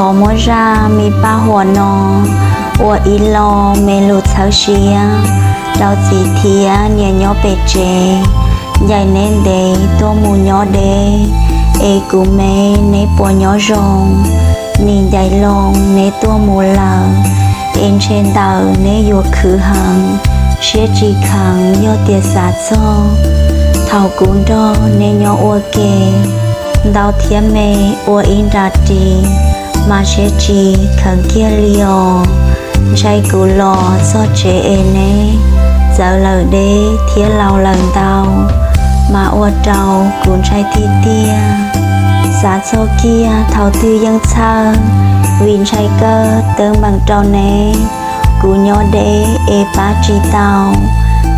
Thov muab zaj me paj huam no ua ib lo me lus txhawb siab rau txiv thiab niam nyob pem tsev. Ncaim neb ntev tuaj mus nyob deb, es kuv me neb puas nyob zoo? Nim ncaim loo neb tuaj mus lawm, es ntshe ntawm neb yuav khwv heev, siab tsis kheev yog tias xav txog thaum kuv nrog neb nyob ua ke. Ntau thiab me ua ib nra ris, mas siab tsis kheev kiag li os. Ntshai kuv los txog tsev es neb txawv lawm deb thiab laus lawm ntau, mas ua rau kuv ntshai tiag tiag. Xav txog kiag thaum twg yeej txhawj, vim ntshai kawg teeb meem rau neb. Kuv nyob deb es pab tsis tau,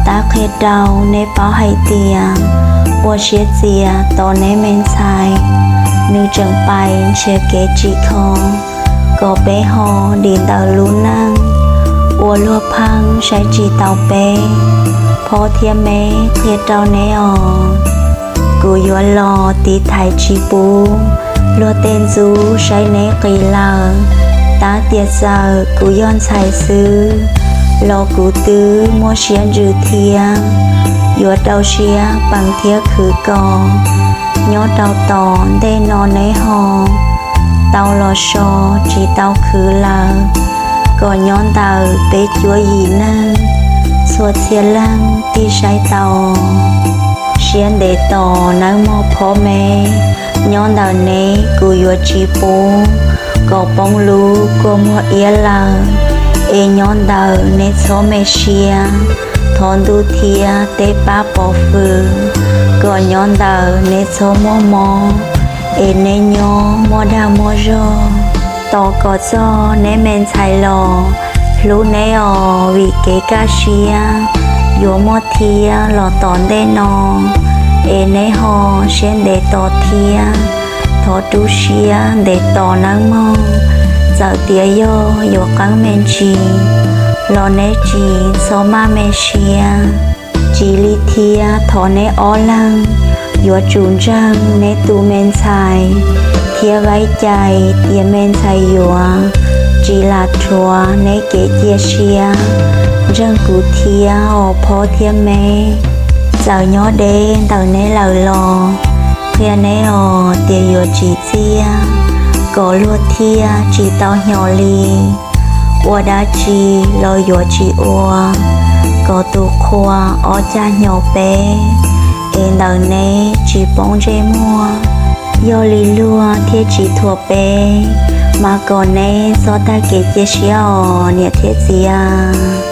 tab qhia rau neb paub hais tias ua siab txias tos neb me ntxhais, nws tseem pais nrhiav kev tsim kho kom peb ho dim ntawm lub neej. Ua luag pheej saib tsis taus peb, phob thiab me qhia rau neb os. Kuv yuav los tiv thaiv tsis pub luag tej ntxub saib neb qis lawm. Tab tias txawm kuv yog ntxhais xwb los kuv twb muaj siab ntsws thiab yuav rau siab peem thiab khwv kom nyob rau tom ntej no neb ho tau los so tsis tau khwv lawm, kom nyob ntawm peb cuab yim neeg txhua txhia leej thiaj saib tau. Siab ntev tos nawb mog phob me, nyob ntawm neb kuv yuav tsis pub kom poob lub kua muag iab lawm, es nyob ntawm neb txhob me siab. Thov ntuj thiab tej pab pov hwm kom nyob ntawm neb txhob muaj mob, es neb nyob muaj dag muaj zog. Tos kom txog neb me ntxhais los hlub neb os, vim kev kaj siab yuav muaj thiab los tom ntej no, es neb ho siab ntev tos thiab. Thov rub siab ntev tos nawb mog, txawm tias yog yuav qeeb me ntsis los neb tsis txhob maj me siab. Tsis li thiab thov neb ob leeg yuav tsum ntseeg neb tus me ntxhais thiab vaib cais tias me ntxhais yuav tsis lam rhuav neb kev cia siab. Ntseeg kuv thiab os phob thiab me, txawm nyob deb ntawm neb lawm los qhia neb os tias yuav tsis txiaj, kom luag thiaj tsis tau hnyo li. Ua dab tsi los yuav tsis ua kom tus qhua ob cag hnyo peb, es ntawm neb tsis poob ntsej muag. Yog li luag thiaj tsis thuam peb, mas kom neb txhob tag kev cia siab os niam thiab txiv.